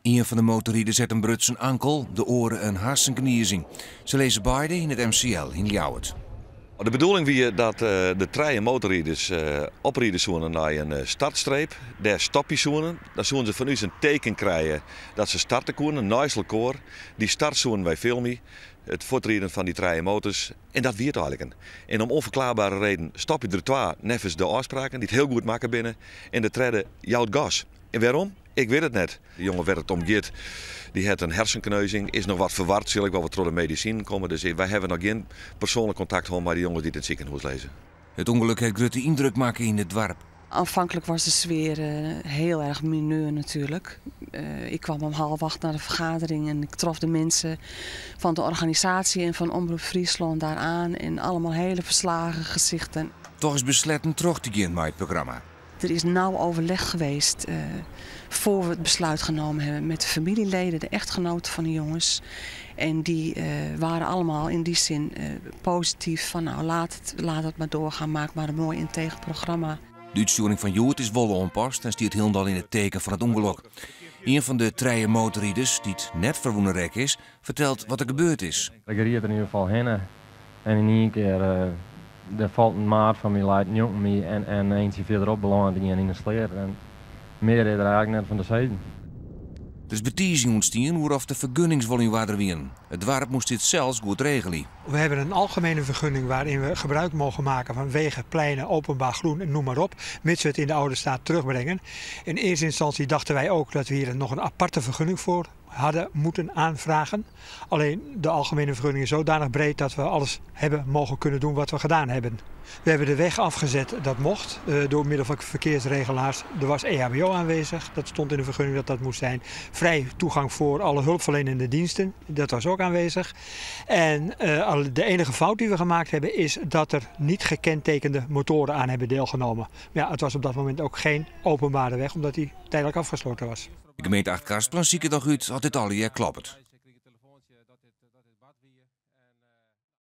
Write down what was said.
Ien fan de motorriders hat in brutsen ankel, de oare in harsenkniezing. Se lizze beide yn it MCL yn Ljouwert. De bedoeling wie dat de trije motorriders opride soene nei in startstreep. Dêr stopje soene. Dan soene se fan ús in teken krije dat se starte koene neist elkoar. Dy start soene wy filmje, it fuortriden fan dy trije motors. En dat wie it eigenlik. En om onverklaarbare reden stopje der twa neffens de ôfspraken, dy't hiel goed makke binne. En de tredde jout gas. En wêrom? Ik wit it net. De jonge wêr't it om giet, dy hat in hersenkneuzing, is noch wat ferward, sil ek wol wat troch de medisinen komme. Dus wy hawwe noch gjin persoanlik kontakt hân mei de jonges dy't yn it sikehûs lizze. It ûngelok hat grutte yndruk makke yn it doarp. Aanvankelijk was de sfeer heel erg mineur natuurlijk. Ik kwam om 7.30 naar de vergadering en ik trof de mensen van de organisatie en van Omroep Fryslân daar aan. En allemaal hele verslagen gezichten. Dochs is besletten troch te gean mei it programma. Er is nauw overleg geweest voor we het besluit genomen hebben met de familieleden, de echtgenoten van de jongens. En die waren allemaal in die zin positief van nou laat het maar doorgaan, maak maar een mooi integer programma. De útstjoering fan hjoed is wol oanpast en stiet hielendal yn it teken fan it ûngelok. Ien fan de trije motorriders, dy't net ferwûne rekke is, fertelt wat der gebeurd is. Ik ried der yn ieder gefal hinne en yn ien kear der falt in maat fan my leit njonken my en ientsje fierderop belânet ien yn 'e sleat. En mear is der eigenlik net fan te sizzen. Der is betizing ûntstien oer oft de fergunnings wol yn oarder wiene. It doarp moast dit sels goed regelje. We hebben een algemene vergunning waarin we gebruik mogen maken van wegen, pleinen, openbaar groen en noem maar op, mits we het in de oude staat terugbrengen. In eerste instantie dachten wij ook dat we hier nog een aparte vergunning voor hadden moeten aanvragen. Alleen de algemene vergunning is zodanig breed dat we alles hebben mogen kunnen doen wat we gedaan hebben. We hebben de weg afgezet, dat mocht, door middel van verkeersregelaars. Er was EHBO aanwezig, dat stond in de vergunning dat dat moest zijn. Vrij toegang voor alle hulpverlenende diensten, dat was ook aanwezig. En de enige fout die we gemaakt hebben is dat er niet gekentekende motoren aan hebben deelgenomen. Maar het was op dat moment ook geen openbare weg, omdat die tijdelijk afgesloten was. De gemeente Achtkarspelen siket noch út oft dit allegear kloppet.